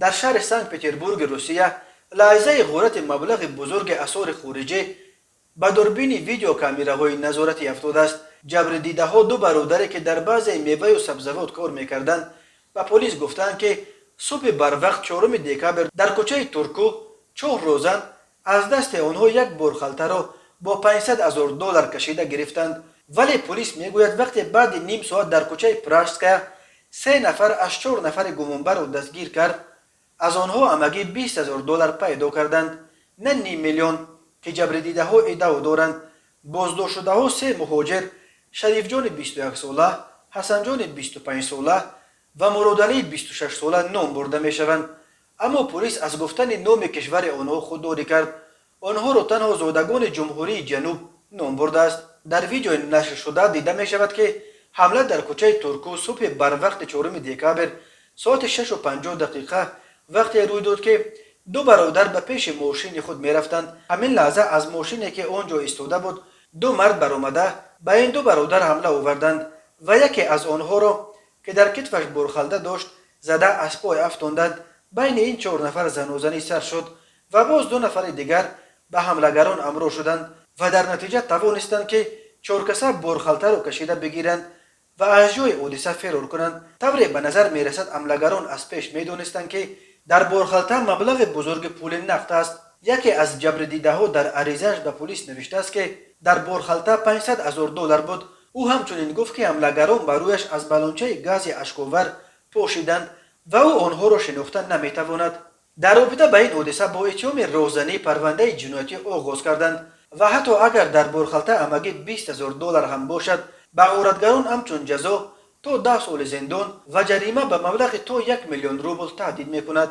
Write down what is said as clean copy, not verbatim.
Дар шаҳри Санкт Петербурги Русия лаҳзаи ғорати маблағи бузурги асъори хориҷӣ ба дурбини видеокамераҳои назоратӣ афтодааст. Ҷабрдидаҳо, ду бародаре, ки дар баъзеи меваю сабзавот кор мекарданд, ба полис гуфтанд, ки субҳи барвақт 4 декабр дар кӯчаи Турку чор розан аз дасти онҳо як борхалтаро бо 500 ҳазор доллар кашида гирифтанд. Вале полис мегӯяд, вақте баъди ним соат дар кӯчаи Пражская се нафар аз чор нафари гумонбарро дастгир кард, аз онҳо ҳамагӣ 20 ҳазор доллар пайдо карданд, на ним миллион, ки ҷабрдидаҳо иддао доранд. Боздоштшудаҳо се муҳоҷир: Шарифҷони 21-сола, Ҳасанҷони 25-сола ва Муродалии 26-сола ном бурда мешаванд. Аммо полис аз гуфтани номи кишвари онҳо худдорӣ кард. Онҳоро танҳо зодагони Ҷумҳурии Ҷануб ном бурдааст. Дар видеои нашршуда дида мешавад, ки ҳамла дар кӯчаи Турку субҳи барвақти 4 декабр соати 6:50 вақте рӯй дод, ки ду бародар ба пеши мошини худ мерафтанд. Ҳамин лаҳза аз мошине, ки он ҷо истода буд, ду мард баромада, ба ин ду бародар ҳамла оварданд ва яке аз онҳоро, ки дар китфаш борхалта дошт, зада аз пой афтонданд. Байни ин чор нафар занозанӣ сар шуд ва боз ду нафари дигар ба ҳамлагарон ҳамроҳ шуданд ва дар натиҷа тавонистанд, ки чоркаса борхалтаро кашида бигиранд ва аз ҷои ҳодиса фирор кунанд. Тавре ба назар мерасад, ҳамлагарон аз пеш медонистанд, ки дар борхалта маблағи бузурги пули нақд аст. Яке аз ҷабрдидаҳо дар аризааш ба полис навиштааст, ки дар борхалта 500 ҳазор доллар буд. Ӯ ҳамчунин гуфт, ки ҳамлагарон ба рӯяш аз балончаи гази ашковар пошиданд ва ӯ онҳоро шинохта наметавонад. Дар робита ба ин ҳодиса бо иттиҳоми роҳзанӣ парвандаи ҷиноятӣ оғоз карданд ва ҳатто агар дар борхалта ҳамагӣ 20 ҳазор доллар ҳам бошад, ба ғоратгарон ҳамчун ҷазо то 10 соли зиндон ва ҷарима ба маблағи то 1 миллион рубл таҳдид мекунад.